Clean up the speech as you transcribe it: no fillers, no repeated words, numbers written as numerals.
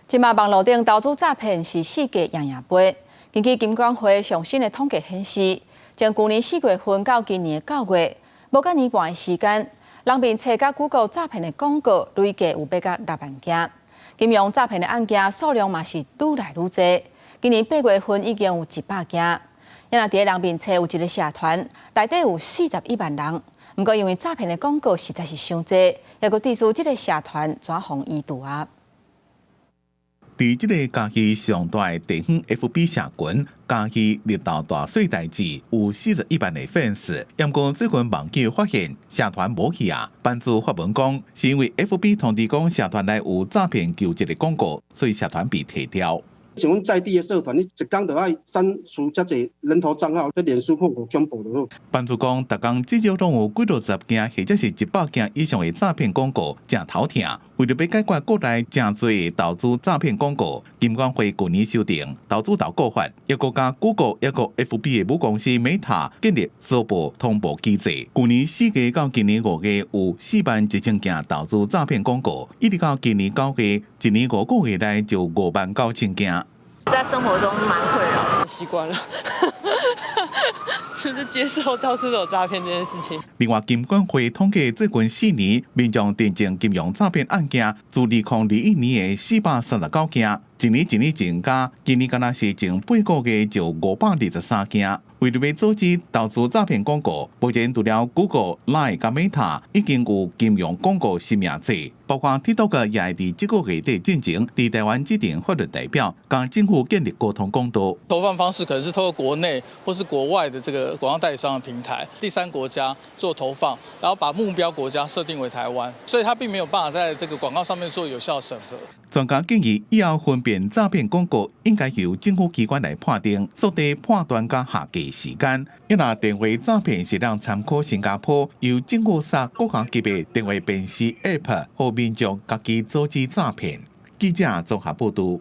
這馬網路頂投資詐騙是世界樣樣飛。根據金管會上新的統計顯示，從舊年4月份到今年的9月，無到年半的時間，人面冊佮 Google 詐騙的廣告累計有欲到6萬件。金融詐騙的案件數量嘛是愈來愈濟。今年8月份已經有100件。猶若佇人面冊有一個社團，內底有41萬人。毋過因為詐騙的廣告實在是傷濟，猶閣致使這個社團轉予移除啊。佇這个嘉義上大的地方 FB 社群，嘉義綠豆大細代誌有41萬的粉絲。毋過最近網友發現社團無去啊，版主發文講是因為 FB 通知講社團內有詐騙求職的廣告，所以社團被提掉。像阮在地的社團，你一工就愛刪除遮濟人頭帳號，彼臉書看有恐怖就好。版主講，逐工至少攏有幾落十件或者是100件以上的詐騙廣告，誠頭疼。為著欲解決國內誠濟投資詐騙廣告，金管會舊年修訂投資投顧法，猶閣佮 Google 猶閣 FB 的母公司 Meta 建立相報通報機制。舊年4月到今年5月有4萬1千件投資詐騙廣告，一直到今年9月，一年5個月內就5萬9千件。在生活中蠻困擾，習慣了，就是接受到處都有詐騙這件事情。另外，金管會統計最近4年民眾偵偵金融詐騙案件，自2021年的439件，一年一年增加，今年敢若是前8個月就523件。為著欲阻止投資詐騙廣告，目前除了 Google、Line 佮 Meta 已經有金融廣告實名制，包括 TikTok 也會佇這個月底進前，佇台灣指定法律代表，佮政府建立溝通管道。投放方式可能是透過國內或是國外的這個廣告代理商的平台，第三國家做投放，然後把目標國家設定為台灣，所以它並沒有辦法在這個廣告上面做有效審核。專家建議，以後分辨詐騙廣告應該由政府機關來判定，縮短判斷佮下架時間。若電話詐騙是通參考新加坡由政府設國家級別電話辨識 App，予民眾家己阻止詐騙。記者綜合報導。